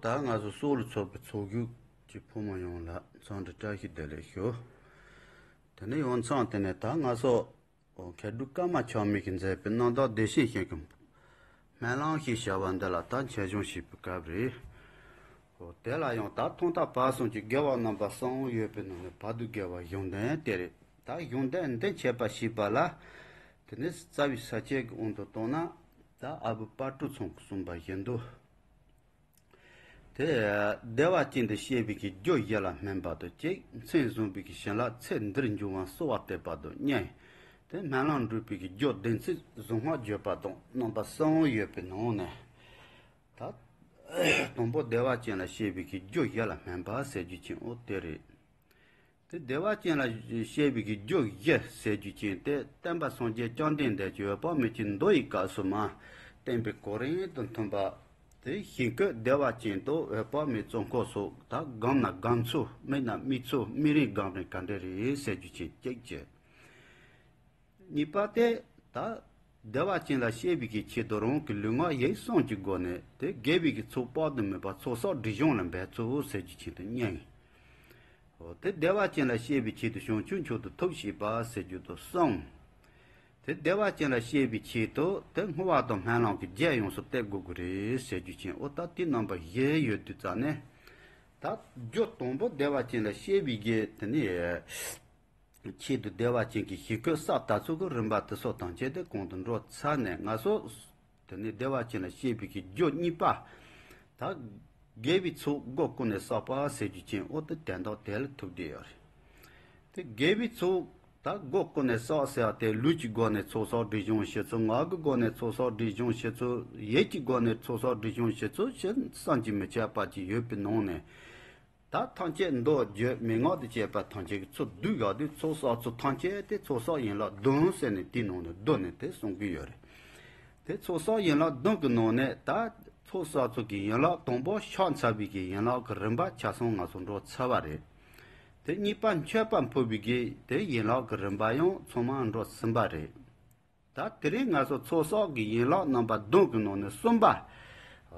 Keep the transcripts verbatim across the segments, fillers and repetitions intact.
ད་ང་ཚོ་སོག་ལ་ཚོགས་པའི་ཚོགས་ཞུགས་ཀྱི་ཕོ་མོ་ཡོངས་ལ་འཚམས་འདྲི་བཀྲ་ཤིས་བདེ་ལེགས་ཞུ། དེ་ནས་ཡང་མཚམས་དེ་ནས་ད་ང་ཚོ་མཁས་གྲུབ་ཀརྨ་ཆགས་མེད་ཀྱིས་མཛད་པའི་རྣམ་དག་བདེ་ཆེན་ཞིང་གི་སྨོན་ལམ་ཞེས་བྱ་བ་འདི་ལ་ད་འཆད་སྦྱོང་བྱེད་པའི་སྐབས་རེད། དེ་ལ་ཡང་ད་ཐོག་མཐའ་བར་གསུམ་གྱི་དགེ་བ་རྣམ་པ་གསུམ་ཡོད་པའི་ནང་ནས་བར་དུ་དགེ་བ་གཞུང་དོན་དེ་རེད། ད་གཞུང་དོན་འདི་འཆད་པར་བྱེད་པ་ལ། དེ་ནས་རྩ་བའི་ས་བཅད་ཀྱི་དབང་དུ་བཏང་ན། ད་ཨ་བུ་དཔལ་སྤྲུལ་ཚང་གིས་གསུངས་པ་བཞིན་དུ། དེ་བདེ་བ་ཅན་དུ་སྐྱེ་བའི་གི་རྒྱུ་བཞི་ལ་སྨོན་པ་དང་གཅིག། མཚན་བཟུང་བའི་གི་བྱིན་རླབས་ཚེ་འདིར་འབྱུང་བ་གསོལ་བ་འདེབས་པ་དང་གཉིས། དེ་སྨོན་ལམ་འགྲུབ་པའི་གི་རྒྱུ་བདེན་ཚིག་གཟུངས་སྔགས་བརྗོད་པ་དང་རྣམ་པ་གསུམ་ཡོད་པའི་ནང་ནས། ད་དང་པོ་བདེ་བ་ཅན་ལ་སྐྱེ་བའི་གི་རྒྱུ་བཞི་ལ་སྨོན་པ་ཟེར་རྒྱུ་ཅན་འོ་དེ་རེད། དེ་བདེ་བ་ཅན་ལ་སྐྱེ་བའི་གི་རྒྱུ་བཞི་ཟེར་རྒྱུ་ཅན་དེ་བསྟན་པ་སངས་རྒྱས་བཅོམ་ལྡན་འདས་ཀྱིས་འོད་དཔག་མེད་ཀྱི་མདོ་ཡི་སྐབས་སུ་མ་བསྟན་པའི་གོ་རིམ་དང་མཐུན་པ། དེ་ཞིང་བཀོད་བདེ་བ་ཅན་དུ་འོད་དཔག་མེད་གཙོ་འཁོར་སོགས་ད་སྒོམ་ན་སྒོམ་ཚུལ་དམིགས་ན་དམིགས་ཚུལ་དམིགས་རིམ་སྒོམ་རིམ་ག་འདྲ་རེད་ཟེར་རྒྱུ་ཅན་གཅིག་བྱས། གཉིས་པ་དེ་ད་བདེ་བ་ཅན་ལ་སྐྱེ་བའི་གི་ཆེད་དུ་རང་གི་ལུས་ངག་ཡིད་གསུམ་གྱི་སྒོ་ནས་དེ་དགེ་བའི་གི་ཚོགས་དཔག་ཏུ་མེད་པ་ཚོགས་བསགས་སྒྲིབ་སྦྱོང་ལ་འབད་ཚུལ་ཟེར་རྒྱུ་ཅན་དུ་གཉིས། འོ་དེ་བདེ་བ་ཅན་ལ་སྐྱེ་བའི་ཆེད་དུ་བྱང་ཆུབ་མཆོག་ཏུ་ཐུགས་བསྐྱེད་པ་ཟེར་རྒྱུ་དང་གསུམ། དེ་བདེ་བ་ཅན་ལ་སྐྱེ་བའི་ཆེད་དུ་དེ་བསྔོ་བ་དང་སྨོན་ལམ་གྱི་རྒྱལ་ཡོངས་སུ་གཏད་དགོས་ཀྱི་རེད་ཟེར་རྒྱུ་ཅན་འོ་ད་དེ་རྣམ་པ་བཞི་ཡོད་དུས་ཙང་ནས། ད་རྒྱུ་དང་པོ་བདེ་བ་ཅན་ལ་སྐྱེ་བའི་གི་དེ་ནི། ཆེད་དུ་བདེ་བ་ཅན་གྱི་ཞིང་བཀོད་ས་དག་ཚུལ་གྱི་རིམ་པ་དེ་སོགས་དང་བཅས་ཏེ་གོང་དུ་འགྲོ་ཚར་ནས་ང་ཚོ་དེ་ནས་བདེ་བ་ཅན་ལ་སྐྱེ་བའི་གི་རྒྱུ་གཉིས་པ། ད་དགེ་བའི་ཚོགས་སྒོ་ཀུན་ནས་བསགས་པ་ཟེར་རྒྱུ་ཅན་འོ་དེ་དོན་དག་དེ་ལ་ཐུག་བསྡད་ཡོད་རེད། དེ་དགེ་བའི་ཚོགས་ད་སྒོ་ཀུན་ནས་བསགས་ཟེར་བ་དེ་ལུས་ཀྱི་སྒོ་ནས་ཚོགས་བསགས་སྒྲིབ་སྦྱོང་བྱེད་ཚུལ། ངག་གི་སྒོ་ནས་ཚོགས་བསགས་སྒྲིབ་སྦྱོང་བྱེད་ཚུལ། ཡིད་ཀྱི་སྒོ་ནས་ཚོགས་བསགས་སྒྲིབ་སྦྱོང་བྱེད་ཚུལ་བྱེད་བསམ་གྱིས་མི་ཁྱབ་པ་ཅིག་ཡོད་པའི་ནང་ནས། ད་ཐམས་ཅད་མདོ་རྒྱུད་མན་ངག་ཏུ་བཅས་པ་ཐམས་ཅད་ཀྱི་ཚུར་བསྡུས་བཞག་དུས་ཚོགས་བསགས་ཚུལ་ཐམས་ཅད་དེ་ཚོགས་བསགས་ཡན་ལག་བདུན་ཟེར་ནས་དེའི་ནང་ནས་བསྡུས་ནས་དེ་གསུང་གི་ཡོད་རེད། དེ་ཚོགས་བསགས་ཡན་ལག་བདུན་གྱི་ནང་ནས་ད་ཚོགས་བསགས་ཚུལ་གྱི་ཡན་ལག་དང་པོ་ཕྱག་འཚལ་བའི་གི་ཡན་ལག་གི་རིམ་པ་ཆ་ཚང་ང་ཚོ་འགྲོ་ཚར་བ་རེད། དེ་གཉིས་པ་མཆོད་པ་ཕུལ་བའི་གི་དེ་ཡན་ལག་གི་རིམ་པ་ཡང་ཚང་མ་འགྲོ་ཟིན་པ་རེད། ད་དེ་རིང་ང་ཚོ་ཚོགས་བསགས་ཀྱི་ཡན་ལག་རྣམ་པ་བདུན་གྱི་ནང་ནས་གསུམ་པ།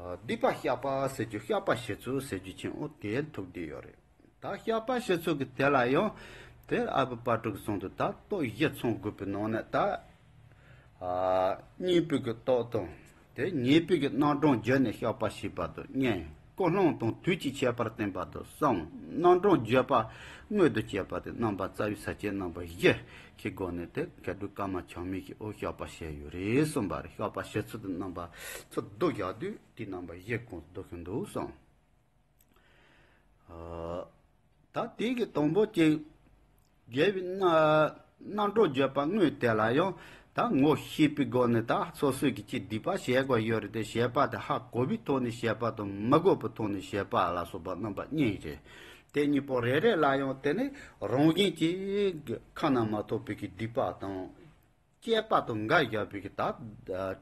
སྡིག་པ་བཤགས་པ་ཟེར་རྒྱུ་བཤགས་པ་བྱེད་ཚུལ་ཟེར་རྒྱུ་ཅན་འོ་དེ་ཐུག་བསྡད་ཡོད་རེད། ད་བཤགས་པ་བྱེད་ཚུལ་གྱི་དེ་ལ་ཡང་དེ་ཨ་བུ་དཔལ་སྤྲུལ་གྱིས་གསུངས་འདུག་ད་སྟོབས་བཞི་ཚང་དགོས་པའི་ནང་ནས་ད། གཉིས་པོའི་གི་སྟོབས་དང་། དེ་ཉེས་པའི་གི་རྣམ་གྲངས་བརྗོད་ནས་བཤགས་པ་བྱེད་པ་དང་གཉིས། ཀུན་སློང་དང་དུས་ཀྱི་ཁྱད་པར་བསྟན་པ་དང་གསུམ། རྣམ་གྲངས་བརྗོད་པ་དངོས་སུ་བྱེད་པ་དེ་རྣམ་པ་རྩ་བའི་ས་བཅད་རྣམ་པ་བཞི་གི་སྒོ་ནས་དེ་མཁས་གྲུབ་ཀརྨ་ཆགས་མེད་ཀྱིས་འོ་བཤགས་པ་བྱས་ཡོད་རེད་གསུངས་པ་རེད། བཤགས་པ་བྱེད་ཚུལ་དེ་རྣམ་པ་ཚུར་བསྡུ་བཞག་དུས་དེ་རྣམ་པ་བཞི་གོང་དུ་བསྡུ་གི་འདུག་གསུངས། ད་དེ་གི་དང་པོ་གཅིག་དགེ་བའི་རྣམ་གྲངས་བརྗོད་པ་དངོས་དེ་ལ་ཡང་ད་ངོ་ཤེས་པའི་སྒོ་ནས་ད་སོ་སོའི་གི་ཅིག་སྡིག་པ་བྱེད་དགོས་ཡོད་རེད་དེ་བྱེད་པ་དེ་ཧ་གོ་བའི་ཐོག་ནས་བྱེད་པ་དང་མི་གོ་བའི་ཐོག་ནས་བྱེད་པ་ལ་སོགས་པ་རྣམ་པ་གཉིས་རེད། དེ་གཉིས་པོ་རེ་རེ་ལ་ཡང་དེ་ནི་རང་བཞིན་གྱིས་ཁ་ན་མ་ཐོ་བའི་གི་སྡིག་པ་དང་། བཅས་པ་དང་འགལ་བཞག་པའི་གི་ད་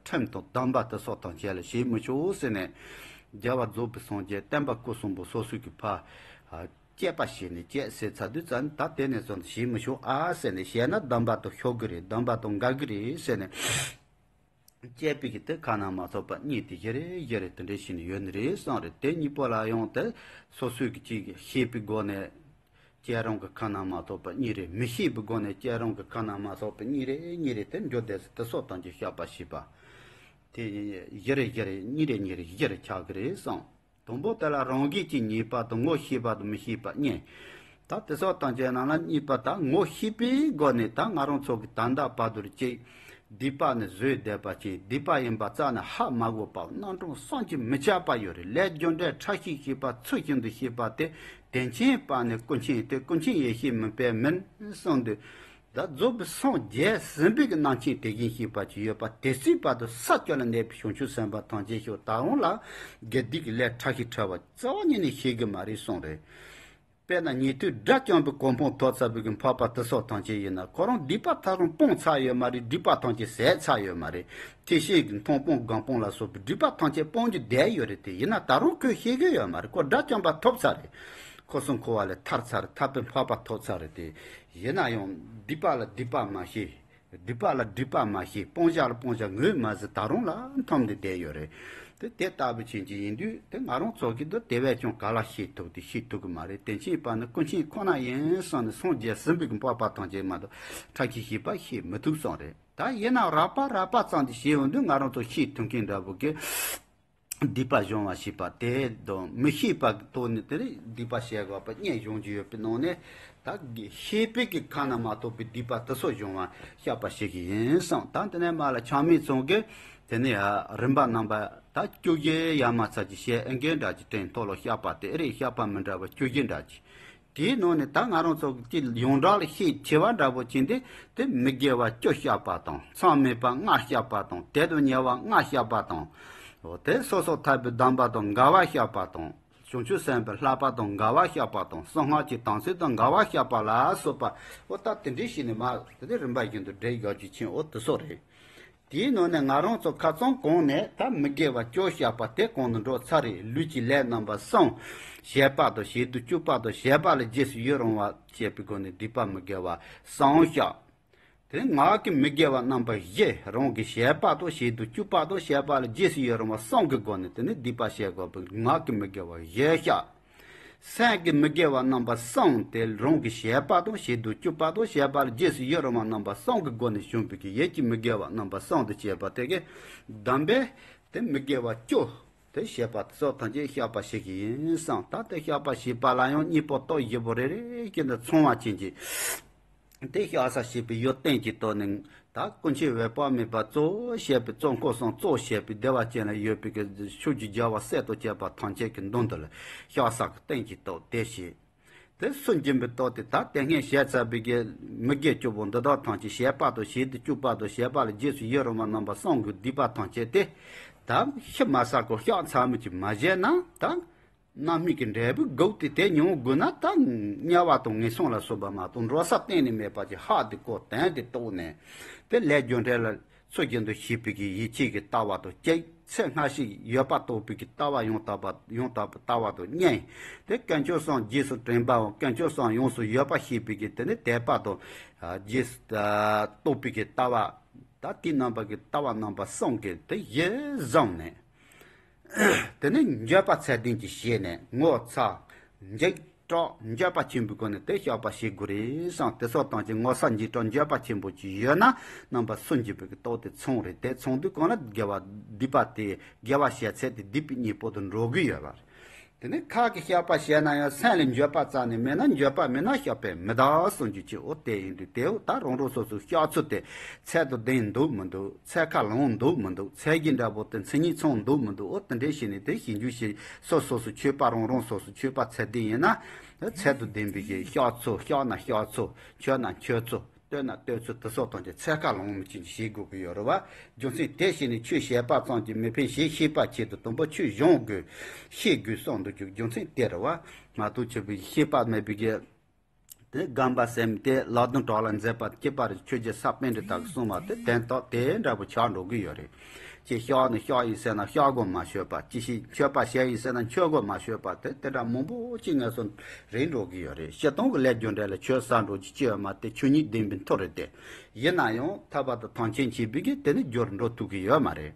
ཁྲིམས་དང་སྡོམ་པ་དེ་སོགས་དང་བཅས་ལ་བྱེད་མི་ཆོག་ཟེར་ནས། རྒྱལ་བ་རྫོགས་པའི་སངས་རྒྱས་བསྟན་པ་སྐུ་གསུམ་པོ་སོ་སོའི་གི་ཕ། བཅས་པ་བྱས་ནས་བཅས་ཟེར་ཚར་དུས་ཙམ་ད་དེ་ནས་བཟུང་སྟེ་བྱེད་མི་ཆོག་ཨ་ཟེར་ནས་བྱས་ན་སྡོམ་པ་དང་ཤོར་གི་རེད། སྡོམ་པ་དང་འགལ་གི་རེད་ཟེར་ནས། བཅས་པའི་གི་དེ་ཁ་ན་མ་ཐོ་བ་གཉིས་དེ་བཞི་རེ་བཞི་རེ་དེ་འདྲ་བྱས་ནས་ཡོད་ནི་རེད་གསུངས་རེད། དེ་གཉིས་པོ་ལ་ཡང་དེ་སོ་སོའི་གི་ཅིག་ཤེས་པའི་སྒོ་ནས། བཅས་རང་གི་ཁ་ན་མ་ཐོ་བ་གཉིས་རེ་མི་ཤེས་པའི་སྒོ་ནས་བཅས་རང་གི་ཁ་ན་མ་ཐོ་བ་གཉིས་རེ་གཉིས་རེ་དེ་འགྱོ་བསྡད་ཟེར་དེ་སོགས་དང་གི་བཤགས་པ་བྱེད་པ། དེ་བཞི་རེ་བཞི་རེ་གཉིས་རེ་གཉིས་རེ་བཞི་རེ་ཆགས་ཀྱི་རེད་གསུངས། དང་པོ་དེ་ལ་རང་བཞིན་གྱིས་ཉེས་པ་དང་ངོ་ཤེས་པ་དང་མི་ཤེས་པ་གཉིས། ད་དེ་སོགས་དང་བཅས་རྣམས་ལ་གཉིས་པ་ད་ངོ་ཤེས་པའི་སྒོ་ནས་ད་ང་རང་ཚོ་གི་ད་ལྟ་བར་དུ་གཅིག་སྡིག་པ་ནི་བཟོད་བསྡད་པ་ཅིག་སྡིག་པ་ཡིན་པ་རྩ་ནས་ཧ་མ་གོ་བ་རྣམ་གྲངས་བསམ་གྱིས་མི་ཁྱབ་པ་ཡོད་རེད། ལས་རྒྱུ་འབྲས་ཕྲ་ཞིང་ཞིབ་པ་ཚུལ་བཞིན་དུ་ཤེས་པ་དེ་དེ་མཁྱེན་པ་ནི་ཀུན་མཁྱེན་ཏེ། ཀུན་མཁྱེན་ཡེ་ཤེས་མིན་པས་མིན་གསུངས་དུས། ད་རྫོགས་པའི་སངས་རྒྱས་ཟིན་པའི་གི་རྣམ་མཁྱེན་དེ་བཞིན་གཤེགས་པ་ཅིག་ཡོད་པ་དེ་སྲིད་བར་དུ་ས་བཅུ་ལ་གནས་པའི་བྱང་ཆུབ་སེམས་དཔའ་ཐམས་ཅད་ཤོག་ད་རུང་ལ་དགེ་སྡིག་གི་ལས་ཕྲ་ཞིང་ཕྲ་བ་རྩ་བ་ཉིད་ནས་ཤེས་གི་མ་རེད་གསུངས་རེད། དཔེར་ན་ཉན་ཐོས་དགྲ་བཅོམ་པའི་གོ་འཕང་ཐོབ་ཚར་བའི་གི་འཕགས་པ་དེ་སོགས་ཐམས་ཅད་ཡིན་ན་ཁོ་རང་སྡིག་པ་ཐག་རིང་སྤངས་ཚར་ཡོད་མ་རེད། སྒྲིབ་པ་ཐམས་ཅད་ཟད་ཚར་ཡོད་མ་རེད། ཐེག་ཆེན་གྱི་མཐོང་སྤང་སྒོམ་སྤང་ལ་སོགས་པའི་སྒྲིབ་པ་ཐམས་ཅད་སྤོང་རྒྱུ་བསྡད་ཡོད་རེད་དེ། ཡིན་ན་ད་རུང་ཁོས་ཤེས་ཀྱི་ཡོད་མ་རེད། ཁོ་དགྲ་བཅོམ་པ་ཐོབ་ཚར་རེད། འཁོར་གསུམ་འཁོར་བ་ལས་ཐར་ཚར་རེད། ཐར་པའི་འཕགས་པ་ཐོབ་ཚར་རེད་དེ། ཡིན་ན་ཡང་སྡིག་པ་ལ་སྡིག་པ་མ་བྱས། སྡིག་པ་ལ་སྒྲིབ་པ་མ་ཤེས། སྤོང་བྱ་ལ་སྤོང་བྱ་ངོས་མ་ཟིན། ད་རུང་ལ་འཐོམས་ནས་བསྡད་ཡོད་རེད། དེ་དེ་ལྟ་བུ་ཅན་ཅིག་ཡིན་དུས་དེ་ང་རང་ཚོ་གིས་འདི་དེ་བས་ཀྱང་ག་ལ་ཤེས་ཐུབ་དེ་ཤེས་ཐུབ་ཀྱི་མ་རེད། དེ་ཕྱིན་པ་ནི་ཀུན་མཁྱེན་ཁོ་ན་ཡིན་བསམ་ནས་སངས་རྒྱས་ཟིན་པའི་གི་འཕགས་པ་ཐམས་ཅད་མ་གཏོགས་ཕྲ་ཞིབ་ཤེས་པ་ཤེས་མི་ཐུབ་སོང་རེད། ད་ཡིན་ན་རགས་པ་རགས་པ་ཙམ་དེ་ཤེས་ཡོང་དུས་ང་རང་ཚོ་ཤེས་ཐུབ་མཁན་འདྲ་བོ་གི་སྡིག་པ་སྦྱོང་བ་ཞེས་པ་དེ་དང་མི་ཤེས་པ་གི་ཐོག་ནས་དེ་རིང་སྡིག་པ་བྱེད་དགོས་པ་གཉིས་སྦྱོང་རྒྱུ་ཡོད་པའི་ནང་ནས། ད་ཤེས་པའི་གི་ཁ་ན་མ་ཐོ་བའི་སྡིག་པ་དེ་ཚོ་སྦྱོང་བ་བཤགས་པ་ཞིག་ཡིན་བསམ། ད་དེ་ནས་མ་ལ་ཆགས་མེད་ཚང་གི་དེ་ནས་ཡ་རིམ་པ་རྣམ་པ་ད་བཅུ་བཞི་ཡ་མ་ཚ་ཅིག་བཤད་ཨེ་འགན་འདྲ་ཅིག་དྲན་ཐོག་ལ་བཤགས་པ་དེ་ཨེ་རེད། བཤགས་པ་མི་འདྲ་བ་བཅུ་བཞི་འདྲ་ཅིག་དེའི་ནང་ནས་ད་ང་རང་ཚོ་གི་ཡོངས་གྲགས་ལ་ཤས་ཆེ་བ་འདྲ་པོ་ཅིག་འདི་དེ་མི་དགེ་བ་བཅུ་བཤགས་པ་དང་། མཚམས་མེད་པ་ལྔ་བཤགས་པ་དང་། དེ་དང་ཉེ་བ་ལྔ་བཤགས་པ་དང་། འོ་དེ་སོ་སོར་ཐར་པའི་གདམས་པ་དང་འགལ་བ་བཤགས་པ་དང་། བྱང་ཆུབ་སེམས་དཔའི་བསླབ་པ་དང་འགལ་བ་བཤགས་པ་དང་། གསང་སྔགས་ཀྱི་དམ་ཚིག་དང་འགལ་བ་བཤགས་པ་ལ་སོགས་པ། འོ་ད་དེ་འདྲའི་ཞིག་ནས་མ་དེ་དེ་རིམ་པ་བཞིན་དུ་འགྲེལ་ཡག་ཅིག་ཕྱིན། འོ་དེ་སོགས་རེད། དེའི་ནང་ནས་ང་རང་ཚོ་ཁ་ཚང་གོང་ནས་ད་མི་དགེ་བ་བཅུ་བཤགས་པ་དེ་གོང་དུ་འགྲོ་ཚར་རེད། ལུས་ཀྱི་ལས་རྣམ་པ་གསུམ། བྱེད་པ་དང་བྱེད་དུ་བཅུག་པ་དང་བྱེད་པ་ལ་རྗེས་སུ་ཡི་རང་བ་བཅས་པའི་སྒོ་ནས་སྡིག་པ་མི་དགེ་བ་གསུམ་བཤགས། དེ་ངག་གི་མི་དགེ་བ་རྣམ་པ་བཞི། རང་གི་བྱེད་པ་དང་བྱེད་དུ་བཅུག་པ་དང་བྱེད་པ་ལ་རྗེས་སུ་ཡི་རང་བ་གསུམ་གྱི་སྒོ་ནས་དེ་ནི་སྡིག་པ་བྱེད་དགོས་པའི་ངག་གི་མི་དགེ་བ་བཞི་བཤགས། སེམས་ཀྱི་མི་དགེ་བ་རྣམ་པ་གསུམ་དེ་རང་གི་བྱེད་པ་དང་བྱེད་དུ་བཅུག་པ་དང་བྱེད་པ་ལ་རྗེས་སུ་ཡི་རང་བ་རྣམ་པ་གསུམ་གྱི་སྒོ་ནས་བྱུང་བའི་གི་ཡིད་ཀྱི་མི་དགེ་བ་རྣམ་པ་གསུམ་དུ་བྱས་པ་དེ་གི་གདམས་པས་དེ་མི་དགེ་བ་བཅུ་དེ་བྱེད་པ་དེ་སོགས་ཐམས་ཅད་བཤགས་པ་ཞིག་ཡིན་བསམ། ད་དེ་བཤགས་པ་ཞེས་པ་ལ་ཡང་གཉིས་པོ་སྟོབས་བཞི་པོ་རེ་རེ་བཞིན་དུ་ཚང་བ་ཅན་གྱི་དེ་བཤགས་ས་ཞེས་པའི་ཡོན་ཏན་གྱི་ཐོག་ནས་ད་ཀུན་མཁྱེན་འོད་དཔག་མེད་པ་གཙོ་བོ་བྱས་པའི་གཙོ་འཁོར་གསུམ་གཙོ་བྱས་པའི་བདེ་བ་ཅན་ལ་ཡོད་པའི་གི་ཆོས་ཀྱི་རྒྱལ་བ་སྲས་དང་བཅས་པ་ཐམས་ཅད་ཀྱི་མདུན་དུ་ལ་བཤགས་ས་གི་རྟེན་གྱི་སྟོབས་དེ་བཞིན། དེ་སུན་འབྱིན་པའི་སྟོབས་དེ་ད་དེ་སྔས་བཤད་ཚར་བའི་གི་མི་དགེ་བཅུ་པོ་འདི་དག་ཐམས་ཅད་བྱེད་པ་དང་བྱེད་དུ་བཅུག་པ་དང་བྱེད་པ་ལ་རྗེས་སུ་ཡི་རང་བ་རྣམ་པ་གསུམ་གྱི་སྡིག་པ་ཐམས་ཅད་དེ་ད་ཤི་མ་ཚར་གོང་བཤགས་ཚར་མི་ཅིག་མ་བྱས་ན་ད། རྣམ་སྨིན་གྱི་འབྲས་བུ་དགུ་དེ་དེ་མྱོང་དགོས་ན་ད་དམྱལ་བ་དང་ངན་སོང་ལ་སོགས་པ་མ་གཏོགས་འགྲོ་ས་གཏན་ནས་མེད་པ་ཅིག་ཧ་དེ་གོ་དོན་དེ་རྟོགས་ནས་དེ་ལས་རྒྱུ་འབྲས་ལ་ཚུལ་བཞིན་དུ་ཤེས་པའི་གི་ཡིད་ཆེས་ཀྱི་ལྟ་བ་དང་གཅིག་ཚེ་སྔ་ཕྱི་ཡོད་པ་རྟོགས་པའི་གི་ལྟ་བ་ཡང་དག་པ་ཡང་དག་པའི་ལྟ་བ་དང་གཉིས། དེ་དཀོན་མཆོག་གསུམ་རྗེས་སུ་དྲན་པའམ་དཀོན་མཆོག་གསུམ་ཡོངས་སུ་ཡོད་པ་ཤེས་པའི་གི་དེ་ནི་དད་པ་དང་རྗེས་སུ་རྟོགས་པའི་གི་ལྟ་བ་ད་དེ་རྣམ་པ་གི་ལྟ་བ་རྣམ་པ་གསུམ་གི་དེ་གཞི་བཟུང་ནས། དེ་ནས་འགྱོད་པ་ཚད་ལྡན་གྱི་ཞེས་ནས་ངོ་ཚ། འཇིགས་སྐྲག་འགྱོད་པ་ཆེན་པོའི་སྒོ་ནས་དེ་བཤགས་པ་བྱེད་དགོས་རེད་བསམ། དེ་སོགས་དང་ཅི་ངོ་ཚ་འཇིགས་སྐྲག་འགྱོད་པ་ཆེན་པོ་ཅིག་ཡོད་ན་རྣམ་པ་སུན་འབྱིན་པའི་གི་སྟོབས་དེ་ཚང་རེད། དེ་ཚང་དུས་གང་ལ་དགེ་བ་སྡིག་པ་དེ་དགེ་བ་བྱས་ཚད་དེ་སྡིག་པའི་གཉེན་པོ་དུ་འགྲོ་གི་ཡོད་པ་རེད། དེ་ནས་ཁ་གི་བཤགས་པ་བྱས་ན་ཡང་སེམས་ལ་འགྱོད་པ་རྩ་ནས་མེད་ན་འགྱོད་པ་མེད་ན་བཤགས་པས་མི་འདག་གསུང་རྒྱུ་ཅིག་འོ་དེ་ཡིན་དུས་དེའོ་ད་རང་རང་སོ་སོའི་བཤགས་ཚུལ་དེ་ཚད་དང་ལྡན་འདུག་མི་འདུག་ཚད་ཁ་ལོངས་འདུག་མི་འདུག་ཚད་གཞི་འདྲ་པོ་དེ་མཚན་ཉིད་ཚང་འདུག་མི་འདུག་འོ་དེ་འདྲའི་བྱས་ནས་དེ་ཞིབ་འཇུག་བྱེད་སོ་སོ་སོ་ཆོས་པ་རང་རང་སོ་སོ་ཆོས་པ་ཚད་ལྡན་ཡིན་ན་ཚད་དང་ལྡན་པའི་གི་བཤགས་ཚུལ་བཤགས་ན་བཤགས་ཚུལ་མཆོད་ན་མཆོད་ཚུལ། བསྟོད་ན་བསྟོད་ཚུལ་དེ་སོགས་དང་གི་ཚད་ཁ་ལོངས་མི་ཅན་གྱི་བྱེད་དགོས་ཀྱི་ཡོད་རེད་བ། རྒྱུ་མཚན་དེ་བྱས་ནས་ཆོས་བཤད་པ་ཙམ་གྱིས་མི་ཕན། གཞན་ཤེས་པ་ཆེད་དུ་དང་པོ་ཆོས་སྦྱོང་དགོས། ཤེས་དགོས་གསུངས་འདུག་རྒྱུ་རྒྱུ་མཚན་དེ་རེད་བ། མ་གཏོགས་ཆོས་པའི་ཤེས་པ་མེད་པའི་གི་དེ་རྒན་པ་ཟེར་མི་དེ་ལག་རྡུང་བྲག་ལ་འཛེགས་པ་སྐྱེས་པ་རེད། ཆོས་རྗེ་ས་པཎ་གྲུབ་དག་གིས་གསུངས་པ་དེ་དོན་དག་དེ་འདྲ་པོ་ཆགས་འགྲོ་གི་ཡོད་རེད། ཅིག་བཤགས་ནི་བཤགས་ཡིན་ཟེར་ན་བཤགས་དགོས་མ་ཤོད་པ། ཅིག་ཤིག་མཆོད་པ་བྱས་ཡིན་ཟེར་ན་མཆོད་དགོས་མ་ཤོད་པ། དེ་དེ་འདྲ་མང་པོ་ཅིག་ངལ་གསོ་རེད་འགྲོ་གི་ཡོད་རེད། སྤྱིར་བཏང་གི་ལས་རྒྱུ་འབྲས་ལ་ཆོས་ཟབ་འགྲོ་གི་ཅི་ཡོད་མ་དེ་ཆོས་ཉིད་བདེན་པའི་མཐོ་རེད་དེ། ཡིན་ན་ཡང་ཐར་པ་དང་ཐམས་ཅད་མཁྱེན་པའི་གི་དེ་ནི་རྒྱུར་འགྲོ་ཐུབ་ཀྱི་ཡོད་མ་རེད།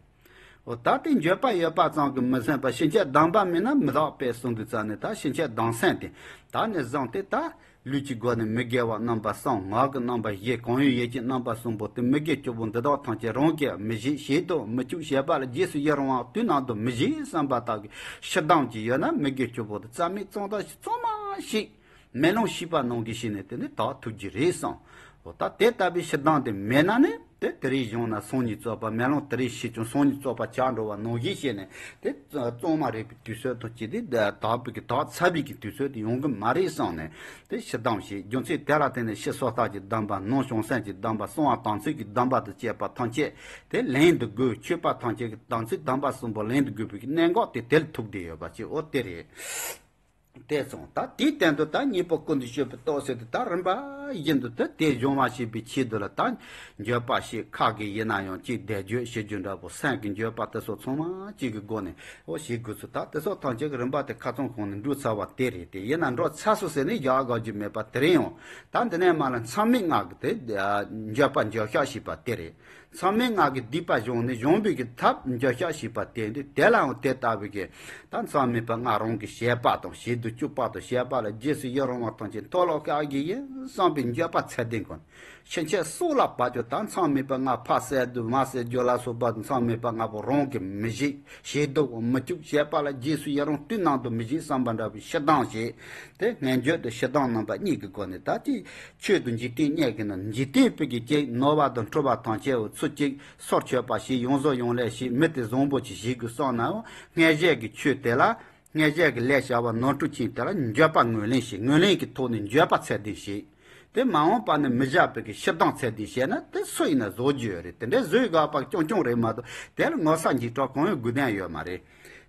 འོ་ད་དེ་འགྱོད་པ་ཡོད་པ་ཙམ་གྱིས་མི་ཟིན་པར་ཕྱིན་ཆད་སྡོམ་པ་མེད་ན་མི་དག་པས་གསུངས་དུས་ཙམ་ནས་ད་ཕྱིན་ཆད་སྡོམ་སེམས་དེ་ད་ནས་བཟུང་སྟེ་ད། ལུས་ཀྱི་སྒོ་ནས་མི་དགེ་བ་རྣམ་པ་གསུམ། ངག་གི་རྣམ་པ་བཞི། གང་ཡིན་ཡིད་ཀྱི་རྣམ་པ་གསུམ་པོ་དེ་མི་དགེ་བཅུ་པོ་འདི་དག་ཐམས་ཅད་རང་གིས་མི་བྱེད། བྱེད་དུ་མི་བཅུག་བྱེད་པ་ལ་རྗེས་སུ་ཡི་རང་བ་དུས་ནམ་དུ་མི་བྱེད་བསམ་པ་དག་གིས་ཕྱིར་སྡོམ་གྱི་ཡོད་ན་མི་དགེ་བཅུ་པོ་དེ་རྩ་མེད་གཙང་དག་ཞིག་གཙང་མ་ཞིག་མེ་ལོང་ཤིག་པ་ནང་གི་ཞིག་ནས་དེ་ནི་དག་ཐུབ་ཀྱི་རེད་བསམ། འོ་ད་དེ་ལྟ་བུའི་ཕྱིར་སྡོམ་དེ་མེད་ན་ནི། དེ་དེ་རིང་བྱུང་ན་སང་ཉིན་རྩོད་པ། མེ་ལོང་དེ་རིང་ཤི་ཀྱང་སང་ཉིན་རྩོད་པ་ཆགས་འགྲོ་བ་ནང་བཞིན་བྱས་ནས་དེ་གཙང་མ་རེད་པའི་དུས་ཚོད་དང་བཅས་ཏེ་དག་པའི་གི་དག་ཚར་བའི་གི་དུས་ཚོད་དེ་ཡོང་གི་མ་རེད་བསམ་ནས་དེ་ཕྱིར་སྡོམ་བྱས། རྒྱུ་མཚན་དེ་ལ་བརྟེན་ནས་ཕྱི་སོ་ཐར་གྱི་སྡོམ་པ། ནང་བྱང་སེམས་ཀྱི་སྡོམ་པ། གསང་བ་དམ་ཚིག་གི་སྡོམ་པ་དང་བཅས་པ་ཐམས་ཅད་དེ་ལེན་དུ་དགོས། ཆོས་པ་ཐམས་ཅད་ཀྱི་དམ་ཚིག་སྡོམ་པ་གསུམ་པོ་ལེན་དུ་དགོས་པའི་གི་གནད་འགག་དེ་དེ་ལ་ཐུག་བསྡད་ཡོད་པ་ཅིག་འོ་དེ་རེད། དེ་སོང་ད་དེའི་སྟེང་དུ་ད་གཉིས་པོ་ཀུན་ཏུ་སྤྱོད་པའི་རྟོགས་ཟེར་དུས་ད་རིམ་པ་བཞིན་དུ་ད་དེ་སྦྱོང་བ་བྱེད་པའི་ཆེད་དུ་ལ་ད་འགྱོད་པ་ཞེས་ཁ་གི་ཡིན་ན་ཡང་ཅིག་བཟླས་བརྗོད་བྱེད་རྒྱུ་འདྲ་པོ་སེམས་ཀྱི་འགྱོད་པ་དེ་སོགས་ཚང་མ་གཅིག་གི་སྒོ་ནས་འོ་བྱེད་དགོས་ཚུལ་ད་དེ་སོགས་ཐམས་ཅད་ཀྱི་རིམ་པ་དེ་ཁ་ཚང་ཁོང་ནས་འགྲོ་ཚར་བ་དེ་རེད། དེ་ཡིན་ན་འགྲོ་ཚར་སོང་ཟེར་ནས་བཞག་དགོས་རྒྱུ་མེད་པ་དེ་རེད། ཡང་ད་འདི་ནས་མ་ལ་མཚམས་མེད་ལྔ་གི་དེ་འགྱོད་པ་འགྱོད་བཤགས་བྱེད་པ་དེ་རེད། མཚམས་མེད་ལྔ་གི་སྡིག་པ་སྦྱོང་ནས་སྦྱོང་བའི་གི་ཐབས་འགྱོད་བཤགས་བྱེད་པ་དེ་འདི་དེ་ལའང་དེ་ལྟ་བུའི་གི་ད་མཚམས་མེད་པ་ལྔ་རང་གི་བྱེད་པ་དང་བྱེད་དུ་བཅུག་པ་དང་བྱེད་པ་ལ་རྗེས་སུ་ཡི་རང་བ་དང་ཅིག་མཐོལ་ལོ་བཤགས་ཀྱི་ཡིན་བསམ་པའི་འགྱོད་པ་ཚད་ལྡན་དགོས། ཕྱིན་ཆད་སྲོག་ལ་བབ་ཀྱང་ད་མཚམས་མེད་པ་ལྔ་ཕར་བསལ་དུ་མར་བསལ་རྒྱུ་ལ་སོགས་པ་མཚམས་མེད་པ་ལྔ་པོ་རང་གི་མི་བྱེད་བྱེད་དུ་མི་བཅུག་བྱེད་པ་ལ་རྗེས་སུ་ཡི་རང་དུས་ནམ་དུ་མི་བྱེད་བསམ་པ་འདྲ་བའི་ཕྱི་ལྡང་བྱེད། དེ་སྔོན་འགྱོད་དང་ཕྱི་ལྡང་རྣམ་པ་གཉིས་ཀྱི་སྒོ་ནས་ད་ཅི་ཆོས་དང་འཇིག་རྟེན་གཉིས་ཀྱི་ནང་འཇིག་རྟེན་པའི་གི་ཅིག་ནོར་བ་དང་འཁྲུལ་བ་ཐམས་ཅད་འུ་ཚུར་ཅིག་སོར་ཆུད་པ་ཞིག་ཡོངས་རྫོགས་ཡོང་ལས་ཤིག་མི་དེ་བཟང་པོ་ཅིག་བྱེད་དགོས་བསམ་ནའང་སྔོན་བྱས་ཀྱི་ཆོས་དེ་ལ་སྔོན་བྱས་ཀྱི་ལས་བྱ་བ་ནོར་འཁྲུལ་ཕྱིན་དེ་ལ་འགྱོད་པ་ངོས་ལེན་བྱེད། ངོས་ལེན་གྱི་ཐོག་ནས་འགྱོད་པ་ཚད་ལྡན་བྱེད། དེ་མ་འོངས་པ་ནས་མི་བཞག་པའི་གི་ཕྱི་ལྡང་ཚད་ལྡན་བྱས་ན་དེ་སུ་ཡིན་ན་བཟོ་རྒྱུ་ཡོད་རེད། དེ་འདྲའི་བཟོས་དགོས་པ་རྐྱང་རྐྱང་རེད་མ་གཏོགས་དེ་ལ་ངོ་ཚ་འཇིགས་སྐྲག་གང་ཡང་དགོས་དོན་ཡོད་མ་རེད།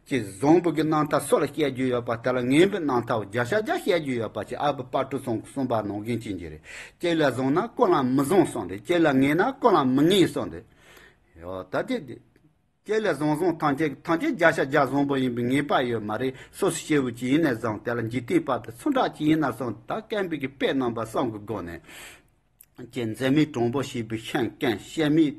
ཀྱི་བཟང་པོ་གི་རྣམ་ཐར་སུ་ལ་བཤད་རྒྱུ་ཡོད་པ་དེ་ལ་ངན་པའི་རྣམ་ཐར་བརྒྱ་ཆ་བརྒྱ་བཤད་རྒྱུ་ཡོད་པ་ཅིག་ཨ་བུ་དཔལ་སྤྲུལ་ཚང་གིས་གསུངས་པ་ནང་བཞིན་ཅན་གྱི་རེད། གཅིག་ལ་བཟང་ན་ཀུན་ལ་མི་བཟང་གསུངས་ཏེ་གཅིག་ལ་ངན་ན་ཀུན་ལ་མི་ངན་གསུངས་ཏེ། ཡོ་ད་དེ་དེ། གཅིག་ལ་བཟང་བཟང་ཐམས་ཅད་ཐམས་ཅད་བརྒྱ་ཆ་བརྒྱ་བཟང་པོ་ཡིན་པའི་ངེས་པ་ཡོད་མ་རེད། སོ་སོ་སྐྱེ་བོ་ཅིག་ཡིན་ནས་བཟང་དེ་ལ་འཇིག་རྟེན་པ་དེ་ཚུར་འདྲ་ཅིག་ཡིན་ན་བཟང་ད་བསྟན་པའི་གི་དཔེ་རྣམ་པ་གསུམ་གི་སྒོ་ནས། ཀྱི་མཛད་མེད་དྲང་པོ་ཞེས་པའི་ཤིང་རྐང་། བཤད་མེད་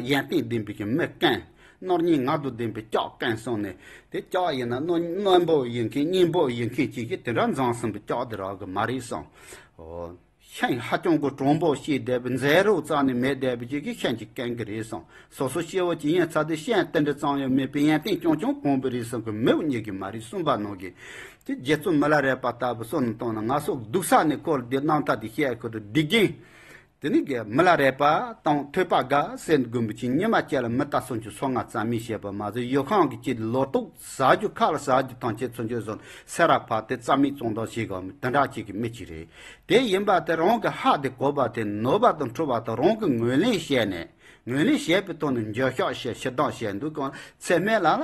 ཡོན་ཏན་ལྡན་པའི་མི་རྐང་། རྣོ་སྙིང་ངང་དུ་ལྡན་པའི་ལྕགས་རྐང་གསུངས་ནས་དེ་ལྕགས་ཡིན་ན་རྣོན་རྣོན་པོ་ཡིན་མཁན་སྙིང་པོ་ཡིན་མཁན་ཅིག་གིས་དེ་འདྲ་མཛངས་ཟིན་པའི་ལྕགས་དེ་རག་གི་མ་རེད་གསུངས། ཤིང་ཧ་ཅང་གི་དྲང་པོ་ཞེས་བསྡད་པའི་མཛད་རོགས་རྩ་ནས་མེད་བསྡད་པའི་ཅིག་གིས་ཤིང་གཅིག་རྐང་གི་རེད་གསུངས། སོ་སོ་སྐྱེ་བོ་ཅིག་ཡིན་ཚ་དེ་ཤིང་དེ་འདྲ་ཙམ་ཡང་མེད་པའི་ཡོན་ཏན་རྐྱང་རྐྱང་གང་པོ་རེད་གསུངས་གི་མི་བོ་ཉིད་ཀྱིས་མ་རེད་གསུངས་པ་ནང་བཞིན། དེ་རྗེ་བཙུན་མི་ལ་རས་པ་ལྟ་བུ་སོགས་ནས་བཏང་ན་ང་སོགས་སྡུག་ས་ནས་འཁོར་དེ་རྣམ་ཐར་དེ་བཤད་ཁུལ་དུ་སྡིག་རྒན། དེ་ནི་གི་མི་ལ་རས་པ་དང་ཐོས་པ་དགའ་སེམས་དགོན་པའི་ཆིང་ཉི་མ་བཅས་ལ་མི་རྟ་སུམ་ཅུ་སོ་ལྔ་རྩ་མེད་བྱས་པ་མ་ཟད་ཡུལ་ཁང་གི་དཀྱིལ་ལོ་ཏོག་ཟ་རྒྱུ་ཁ་ལ་ཟ་རྒྱུ་ཐམས་ཅད་ཚུར་འཇོག་བཟོ་ནས་སེ་ར་ཕབ་སྟེ་རྩ་མེད་བཙོང་དང་བྱེད་དགོས་མི་དེ་འདྲ་ཅིག་གི་མི་ཅིག་རེད། དེ་ཡིན་པ་དེ་རང་གི་ཧ་དེ་གོ་བ་དེ་ནོར་བ་དང་འཁྲུལ་བ་དང་རང་གི་ངོས་ལེན་བྱས་ནས་ངོས་ལེན་བྱས་པའི་ཐོག་ནས་འགྱོད་བཤགས་བྱས་ཕྱི་ལྡང་བྱས་འདུག་གང་ཚད་མེད་ལ་ལ།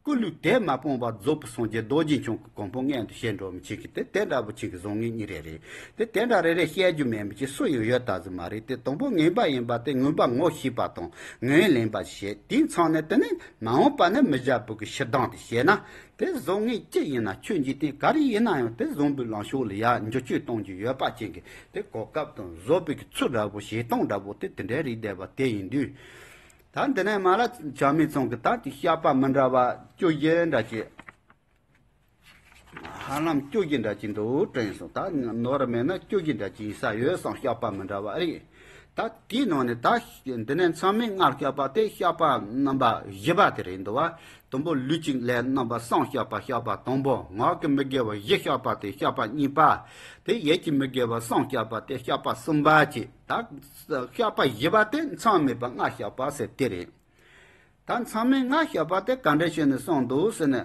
སྐུ་ལུས་དེ་མ་སྤངས་པར་རྫོགས་པའི་སངས་རྒྱས་རྡོ་རྗེ་འཆང་གི་གོ་འཕང་མངོན་དུ་བྱེད་འགྲོ་མི་ཅིག་གིས་དེ་དེ་འདྲ་པོ་ཅིག་གི་བཟང་ངན་གཉིས་རེ་རེད། དེ་དེ་འདྲ་རེ་རེ་བཤད་རྒྱུ་མེད་མི་ཅིག་སུ་ཡང་ཡོད་ད་ཟི་མ་རེད། དེ་དང་པོ་ངན་པ་ཡིན་པ་དེ་ངན་པ་ངོ་ཤེས་པ་དང་ངོས་ལེན་པ་བྱེད་དེའི་མཚམས་ནས་དེ་ནས་མ་འོངས་པ་ནས་མི་བཞག་པོ་གི་ཕྱི་ལྡང་དེ་བྱས་ན་དེ་བཟང་ངན་ཅི་ཡིན་ན་ཆོས་འཇིག་རྟེན་ག་རེ་ཡིན་ན་ཡང་དེ་བཟང་པོའི་ལམ་ཕྱོགས་ལ་ཡར་འགྱུར་བཅོས་གཏོང་རྒྱུ་ཡོད་པ་ཅན་གྱི་དེ་གོ་སྐབས་དང་བཟོ་པའི་གི་ཚུལ་འདྲ་པོ་བྱེད་སྟངས་འདྲ་པོ་དེ་དེ་འདྲའི་རིགས་བསྡད་པ་དེ་ཡིན་དུས། ད་འདི་ནས་མ་ལ་བྱ་མི་ཚང་གི་ད་དེ་བཤགས་པ་མི་འདྲ་བ་བཅུ་བཞི་འདྲ་ཅིག་ཧ་ལམ་བཅུ་བཞི་འདྲ་ཅིག་འདུག་དྲན་སོང་། ད་ནོར་མེད་ན་བཅུ་བཞི་འདྲ་ཅིག་ཡིན་ས་ཡོད་སོང་། བཤགས་པ་མི་འདྲ་བ་རེད། ད་དེའི་ནང་ནས་ད་འདི་ནས་མཚམས་མེད་ལྔ་བཤགས་པ་དེ་བཤགས་པ་རྣམ་པ་བཞི་པ་དེ་རེད་འདུག་བ། དང་པོ་ལུས་ཀྱི་ལས་རྣམ་པ་གསུམ་བཤགས་པ་བཤགས་པ་དང་པོ། ངག་གི་མི་དགེ་བ་བཞི་བཤགས་པ་དེ་བཤགས་པ་གཉིས་པ། དེ་ཡིད་ཀྱི་མི་དགེ་བ་གསུམ་བཤགས་པ་དེ་བཤགས་པ་གསུམ་པ་བཅས། ད་བཤགས་པ་བཞི་པ་དེ་མཚམས་མེད་པ་ལྔ་བཤགས་པ་ཟེར་དེ་རེད། ད་མཚམས་མེད་ལྔ་བཤགས་པ་དེ་ག་འདྲ་བྱས་ནས་གསུངས་འདུག་ཟེར་ན།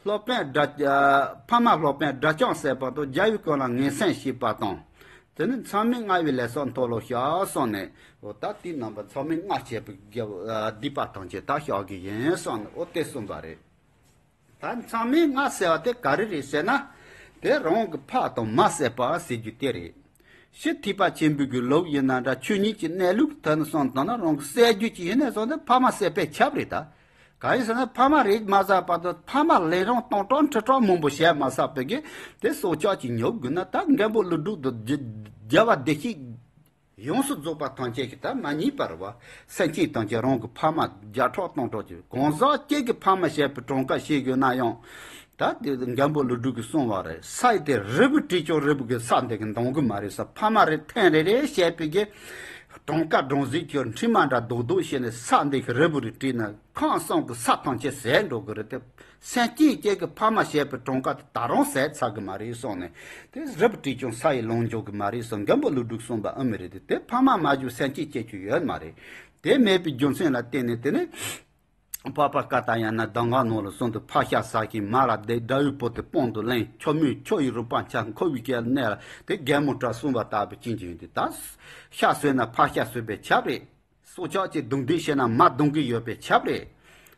སློབ་དཔོན་སྒྲ་ཨ་འཕགས་མ་སློབ་དཔོན་སྒྲ་བསྐྱང་ཟེར་བ་དང་རྒྱལ་བའི་སྐུ་ལ་ངན་སེམས་བྱེད་པ་དང་། དེ་ནི་མཚམས་མེད་ལྔ་པའི་ལས་སོགས་མཐོལ་ལོ་བཤགས་གསུངས་ནས། འོ་ད་དེའི་རྣམ་པ་མཚམས་མེད་ལྔ་བྱས་པའི་རྒྱབ་ཨ་སྡིག་པ་ཐམས་ཅད་ད་བཤགས་ཀྱི་ཡིན་གསུངས་ནས་འོ་དེ་གསུངས་པ་རེད། ད་མཚམས་མེད་ལྔ་ཟེར་བ་དེ་ག་རེ་རེད་ཟེར་ན། དེ་རང་གི་ཕ་དང་མ་བསད་པ་ཟེར་རྒྱུ་དེ་རེད། ཕྱི་ཐེག་པ་ཆེན་པོའི་གི་ལུགས་ཡིན་ན་འདྲ་ཆོས་ཉིད་ཀྱི་གནས་ལུགས་ཐད་ནས་སོང་དང་ན་རང་གི་བསད་རྒྱུ་ཅིག་ཡིན་ནས་སོང་ན་ཕ་མ་བསད་པས་ཁྱབ་རེད་ད། གང་ཡིན་ཟེར་ན་ཕ་མ་རེད་མ་བསད་པ་དང་ཕ་མ་ལས་རང་སྟོང་ཕྲག་ཁྲི་ཕྲག་མང་པོ་བྱས་མ་བསད་པའི་གི་དེ་སྲོག་ཆགས་ཀྱི་ཉོབ་དགོས་ན་ད་མགོན་པོ་ཀླུ་སྒྲུབ་དང་རྒྱལ་བ་བདེ་གཤེགས། ཡོངས་སུ་རྫོགས་པ་ཐམས་ཅད་ཀྱི་ད་མ་ཉེས་པར་བ། སེམས་ཅན་ཐམས་ཅད་རང་གི་ཕ་མ་བརྒྱ་ཕྲག་སྟོང་ཕྲག་ཅིག་གང་ཟག་གཅིག་གི་ཕ་མ་བྱས་པའི་གྲངས་ཀ་ཤེས་དགོས་ན་ཡང་། ད་དེ་མགོན་པོ་ཀླུ་སྒྲུབ་ཀྱིས་གསུངས་པ་རེད། ས་ཡི་དེ་རིལ་བུ་བྲིས་ཀྱང་རིལ་བུ་གི་ས་འདི་གི་འདང་གི་མ་རེད་ས། ཕ་མ་རེ་ཐེངས་རེ་རེ་བྱས་པའི་གི་གྲངས་ཀ་སྒྲོམ་གཟིགས་ཀྱི་འཕྲིན་མ་འདྲ་རྡོག་རྡོག་བྱས་ནས་ས་འདི་གི་རིལ་བུ་རེ་བྲིས་ན། ཁམས་གསུམ་གྱི་ས་ཐམས་ཅད་ཟད་འགྲོ་གི་རེད་དེ། སེམས་ཅན་གཅིག་གི་ཕ་མ་བྱས་པའི་གྲངས་ཀ་དེ་ད་རུང་ཟད་ཚར་གི་མ་རེད་གསུངས་ནས། དེ་རིལ་བུ་བྲིས་ཀྱང་ས་ཡི་ལོང་འཇོག་གི་མ་རེད་གསུངས། མགོན་པོ་ཀླུ་སྒྲུབ་གསུངས་པ་ཨེ་མི་རེད་དེ། དེ་ཕ་མ་མ་བྱུང་སེམས་ཅན་སྐྱེ་རྒྱུ་ཡོད་མ་རེད། དེ་མེད་པའི་རྒྱུ་མཚན་ལ་བརྟེན་ནས་དེ་ནི། འཕགས་པ་ཀ་ཏ་ཡ་ན་གདམས་ངག་ནང་ལ་གསུངས་འདུག་ཕ་ཤ་ཟ་ཞིང་མ་ལ་བརྡེག་དགྲ་བོའི་བུ་དེ་དཔང་དུ་ལེན། ཁྱོད་མོས་ཁྱོད་ཡི་རུས་པ་འཆའ། འཁོར་བའི་སྐེ་ལ་གནས་ལ་དེ་རྒན་མོ་གྲྭ་གསུངས་པ་ལྟ་བུ་ཅན་གྱི་ཡོད་དེ། ད་ཤ་ཟོས་ན་ཕ་ཤ་ཟོས་པས་ཁྱབ་རེད། སྲོག་ཆགས་ཀྱི་རྡུང་རྡེག་བྱས་ན་མ་རྡུང་གི་ཡོད་པས་ཁྱབ་རེད།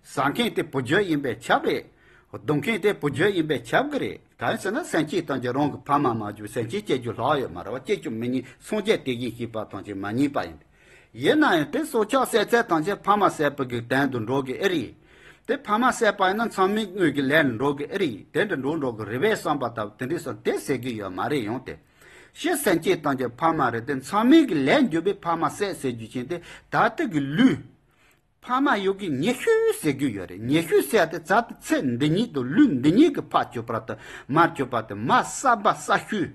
ཟ་མཁན་དེ་བུ་རྒྱུད་ཡིན་པས་ཁྱབ་རེད། རྡུང་མཁན་དེ་བུ་རྒྱུད་ཡིན་པས་ཁྱབ་གི་རེད། གང་ཟེར་ན་སེམས་ཅན་ཐམས་ཅད་རང་གི་ཕ་མ་མ་གྱུར་སེམས་ཅན་སྐྱེ་རྒྱུ་ལྷག་ཡོད་མ་རེད་བ། སྐྱེ་རྒྱུ་མི་ཉན། སངས་རྒྱས་དེ་བཞིན་གཤེགས་པ་ཐམས་ཅད་མ་ཉན་པ་ཡིན། ཡིན་ན་ཡང་དེ་སྲོག་ཆགས་བསད་ཚད་ཐམས་ཅད་ཕ་མ་བསད་པའི་གི་དོན་དུ་འགྲོ་གི་ཨེ་རེད། དེ་ཕ་མ་བསད་པ་ཡིན་ན་མཚམས་མེད་དངོས་ཀྱི་ལས་འགྲོ་གི་ཨེ་རེད། དེ་འདྲ་འགྲོ་འགྲོ་གི་རེད་པས་བསམ་པ་ལྟ་བུ་དེ་འདྲས་སོང་དེ་ཟེར་གི་ཡོད་མ་རེད། ཡང་དེ་ཤི་སེམས་ཅན་ཐམས་ཅད་ཕ་མ་རེད། དེ་མཚམས་མེད་ཀྱི་ལས་འགྲོ་བའི་ཕ་མ་བསད་ཟེར་རྒྱུ་ཅན་དེ་ད་ལྟ་གི་ལུས། ཕ་མ་ཡོད་གི་ཉེ་ཤོས་ཟེར་རྒྱུ་ཡོད་རེད། ཉེ་ཤོས་ཟེར་ཡ་དེ་ཚ་དེ་ཚེ་འདི་ཉིད་དུ་ལུས་འདི་ཉིད་ཀྱི་ཕ་གྱུར་པ་དང་མ་གྱུར་པ་དེ་མ་བསད་པ་བསད་ཤོས།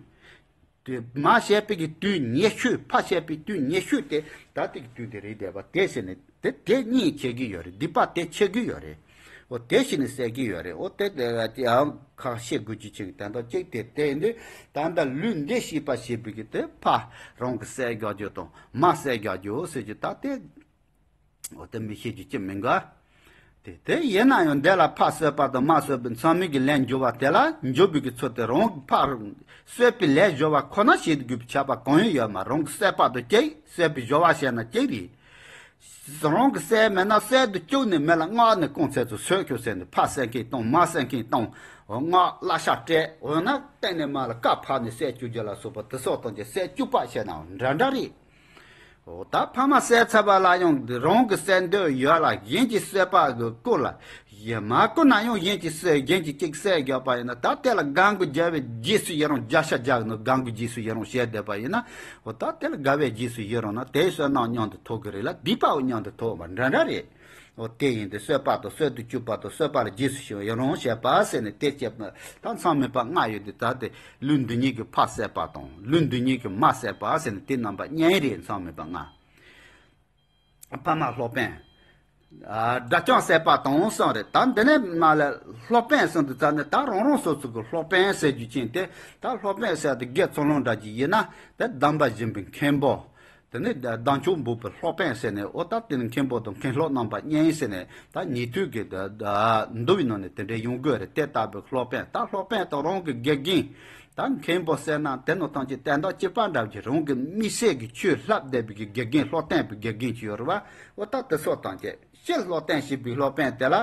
དེ་མ་བཤད་པའི་གི་དུས་ཉེ་ཤོས་ཕ་བཤད་པའི་དུས་ཉེ་ཤོས་དེ་ད་ལྟ་གི་དུས་དེ་རེད་བསྡད་པ་དེ་ཟེར་ནས་དེ་དེ་གཉིས་བྱེད་ཀྱི་ཡོད་རེད། སྡིག་པ་དེ་ཆེ་གི་ཡོད་རེད། འོ་དེ་བྱས་ནས་བསད་ཀྱི་ཡོད་རེད། འོ་དེ་དེ་ཡང་ཁག་ཤེས་དགོས་ཀྱི་ཅིག་དེ་འདྲ་གཅིག་དེ་དེ་འདི་ད་ལྟ་ལུས་འདི་ཤེས་པ་ཞེས་པའི་གི་དེ་ཕ་རང་གི་བསད་རྒྱག་རྒྱུ་དང་མ་བསད་རྒྱག་རྒྱུ་ཟེར་རྒྱུ་ད་དེ། འོ་དེ་མི་ཤེས་རྒྱུ་ཅི་མི་འགའ། དེ་དེ་ཡིན་ན་ཡང་འདི་ལ་ཕ་གསོད་པ་དང་མ་གསོད་པའི་མཚམས་མེད་ཀྱི་ལན་འཇུག་པ་དེ་ལ་འཇུག་པའི་གི་ཚུལ་དེ་རང་གི་ཕ་གསོད་པའི་ལས་སྦྱོར་བ་ཁོ་ན་བྱེད་དགོས་པའི་ཆད་པ་གང་ཡང་ཡོད་མ། རང་གི་བསད་པ་དང་གཅིག་བསད་པའི་སྦྱོར་བ་བྱས་ན་གཅིག་རེད། རང་གི་བསད་མེད་ན་བསད་དུ་བཅུག་ནས་མི་ལ་མངགས་ནས་རྐང་ཚད་ཚོ་གསོད་ཁྱོད་ཟེར་ནས་ཕ་བསད་མཁན་དང་མ་བསད་མཁན་དང་། འོ་མངགས་གླ་ཆ་སྤྲད། འོ་ན་གཏན་ནས་མ་ལ་བཀའ་ཕབ་ནས་བསད་བཅུག་རྒྱུ་ལ་སོགས་པ་དེ་སོགས་དང་གཅིག་བསད་བཅུག་པ་བྱས་ནའང་འདྲ་འདྲ་རེད། འོ་ད་ཕ་མ་བསད་ཚར་བ་ལ་ཡང་རང་གི་བསད་འདོད་ཡོད་ལ་གཞན་གྱིས་གསོད་པ་གི་སྐོར་ལ་ཡ་མ་གོ་ན་ཡང་གཞན་གྱིས་གསོད་གཞན་གྱིས་གཅིག་བསད་རྒྱག་པ་ཡིན་ན་ད་དེ་ལ་དགའ་མགུ་རྒྱལ་བའི་རྗེས་སུ་ཡི་རང་བརྒྱ་ཆ་བརྒྱ་གི་ནང་དགའ་མགུ་རྗེས་སུ་ཡི་རང་བྱས་བསྡད་པ་ཡིན་ན། འོ་ད་དེ་ལ་དགའ་བའི་རྗེས་སུ་ཡི་རང་ན་དེའི་བསོད་ནམས་མཉམ་དུ་ཐོབ་གི་རེད་ལ་སྡིག་པའང་མཉམ་དུ་ཐོབ་པ་འདྲ་འདྲ་རེད། འོ་དེ་ཡིན་ཏེ་གསོད་པ་དང་གསོད་དུ་བཅུག་པ་དང་གསོད་པ་ལ་རྗེས་སུ་ཞི་བའི་ཡི་རང་བྱེད་པ་ཟེར་ནས་དེ་བྱེད་པ་ད་མཚམས་མེད་པ་ལྔ་ཡོད་དེ་ད་དེ་ལུས་འདི་ཉིད་ཀྱི་ཕ་བསད་པ་དང་ལུས་འདི་ཉིད་ཀྱི་མ་བསད་པ་ཟེར་ནས་དེ་རྣམ་པ་གཉིས་རེད། མཚམས་མེད་པ་ལྔ། ཕ་མ་སློབ་དཔོན། ཨ་དགྲ་བཅོམ་བསད་པ་དང་གསུམ་རེད། ད་འདི་ནས་མ་ལ་སློབ་དཔོན་གསུམ་དུ་བཙལ་ནས་ད་རང་རང་སོ་སོ་གི་སློབ་དཔོན་ཟེར་རྒྱུ་ཅན་དེ་ད་སློབ་དཔོན་ཟེར་དེ་དགེ་ཚུལ་སློང་འདྲ་ཅིག་ཡིན་ན་དེ་གདམས་པ་སྦྱིན་པའི་མཁན་པོ། དེ་ནས་བདག་མཆོག་འབོད་པའི་སློབ་དཔོན་ཟེར་ནས་འོ་ད་དེ་ནི་མཁན་པོ་དང་མཁན་སློབ་རྣམ་པ་གཉིས་ཟེར་ནས་ད་ཉན་ཐོས་ཀྱི་འདུལ་བའི་ནང་ནས་དེ་འདྲའི་ཡོང་དགོས་རེད། དེ་ལྟ་བུའི་སློབ་དཔོན་ད་སློབ་དཔོན་དང་རང་གི་དགེ་རྒན་ད་མཁན་པོ་ཟེར་ན་དེ་ནང་ཐམས་ཅད་དོན་དག་གཅིག་པ་འདྲ་གི་རང་གི་དམིགས་བསལ་གྱི་ཆོས་བསླབ་བསྡད་པའི་གི་དགེ་རྒན་སློབ་སྟོན་པའི་དགེ་རྒན་ཅིག་ཡོད་རེད་བ། འོ་ད་དེ་སོགས་ཐམས་ཅད་སྤྱིར་སློབ་སྟོན་བྱེད་པའི་སློབ་དཔོན་དེ་ལ་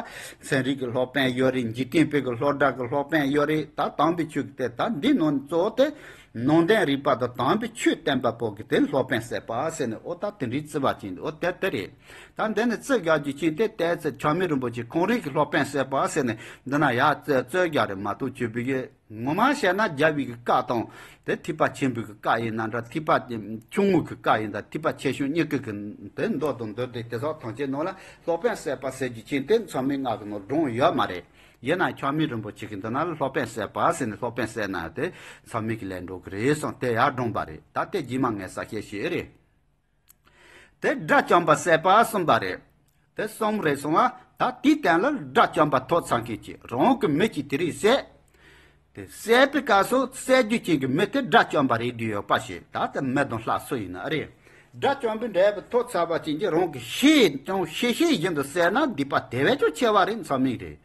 ཚན་རིག་གི་སློབ་དཔོན་ཡོད་རེད། འཇིག་རྟེན་པའི་གི་སློབ་གྲྭ་གི་སློབ་དཔོན་ཡོད་རེད། ད་དམ་པའི་ཆོས་ཀྱི་དེ་ད་འདི་ནང་གཙོ་བོ་དེ་ནང་བསྟན་རིག་པ་དང་དམ་པའི་ཆོས་བསྟན་པ་པོ་གི་དེ་སློབ་དཔོན་ཟེར་བ་ཟེར་ནས་འོ་ད་དེ་འདྲའི་བརྩི་བ་ཅན་འོ་དེ་དེ་རེད། ད་འདི་ནི་བརྩི་དགོས་རྒྱུ་ཅན་དེ་ལྟས་ཚེ་ཆགས་མེད་རིན་པོ་ཆེ་ཁོང་རང་གི་སློབ་དཔོན་ཟེར་བ་ཟེར་ནས་འདི་ན་ཡར་བརྩི་བརྩི་རྒྱུ་རེད་མ་གཏོགས་ཆོས་པའི་གི་ངོ་མ་བཤད་ན་རྒྱལ་བའི་གི་བཀའ་དང་དེ་ཐེག་པ་ཆེན་པོའི་གི་བཀའ་ཡིན་ན་འདྲ། ཐེག་པ་ཆུང་ངུ་གི་བཀའ་ཡིན་ད་ཐེག་པ་ཆེ་ཆུང་གཉིས་ཀྱི་གི་དེ་མདོ་དང་མདོ་སྡེ་དེ་སོགས་ཐམས་ཅད་ནང་ལ་སློབ་དཔོན་ཟེར་བ་ཟེར་རྒྱུ་ཅན་དེ་མཚམས་མེད་ལྔ་གི་ནང་སྒྲུང་ཡོད་མ་རེད། ཡིན་ན་ཆགས་མེད་རིན་པོ་ཆེ་གི་འདི་ན་སློབ་དཔོན་ཟེར་བ་ཟེར་ནས་སློབ་དཔོན་ཟེར་ན་དེ་མཚམས་མེད་ཀྱི་ལས་འགྲོ་གི་རེད་གསུངས་དེ་ཡར་སྒྲུང་པ་རེད། ད་དེ་རྗེས་མ་ངས་ས་བཤད་ཤེས་རེད། དེ་དགྲ་བཅོམ་པ་ཟེར་བ་གསུམ་པ་རེད། དེ་གསུམ་རེད་སོང་བ་ད་དེའི་སྟེང་ལ་དགྲ་བཅོམ་པ་ཐོབ་ཚར་མཁན་གྱི་རང་གི་མི་གཅིག་དེ་རིགས་བསད། དེ་བསད་པའི་སྐབས་སུ་བསད་རྒྱུ་ཅན་གྱི་མི་དེ་དགྲ་བཅོམ་པ་རེད་འདུག་ཡོད་པ་ཞིག་ད་ལྟ་མི་དང་ལྷ་སུ་ཡིན་ན་ཨ་རེད། དགྲ་བཅོམ་པའི་འབྲས་བུ་ཐོབ་ཚར་བ་ཅན་གྱི་རང་གི་ཤེས་ཀྱང་ཤེས་ཤེས་བཞིན་དུ་བསད་ན་སྡིག་པ་དེ་བས་ཀྱང་ཆེ་བ་རེད་མཚམས་མེད་རེད།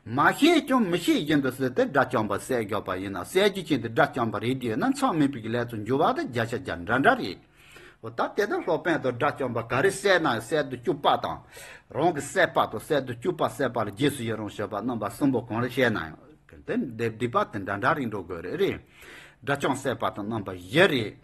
མ་ཤེས་ཀྱང་མི་ཤེས་བཞིན་དུ་བསད་དེ་དགྲ་བཅོམ་པ་བསད་དགོས་པ་ཡིན་ན་བསད་རྒྱུ་ཅན་དེ་དགྲ་བཅོམ་པ་རེད་འདུག་ཡོད་ན་མཚམས་མེད་པའི་ལས་སུ་འགྱུར་བ་དེ་བརྒྱ་ཆ་བརྒྱ་འདྲ་འདྲ་རེད། འོ་ད་དེ་ལྟར་སློབ་དཔོན་དང་དགྲ་བཅོམ་པ་ག་རེ་བསད་ན་བསད་དུ་བཅུག་པ་དང་། རང་གི་བསད་པ་དང་བསད་དུ་བཅུག་པ་བསད་པ་ལ་རྗེས་སུ་ཡི་རང་བྱེད་པ་རྣམ་པ་གསུམ་པོ་གང་རེ་བཤད་ན་ཡང་། དེ་སྡིག་པ་དེ་འདྲ་འདྲ་རེད་འགྲོ་དགོས་རེད་རེད། དགྲ་བཅོམ་བསད་པ་དང་རྣམ་པ་བཞི་རེད།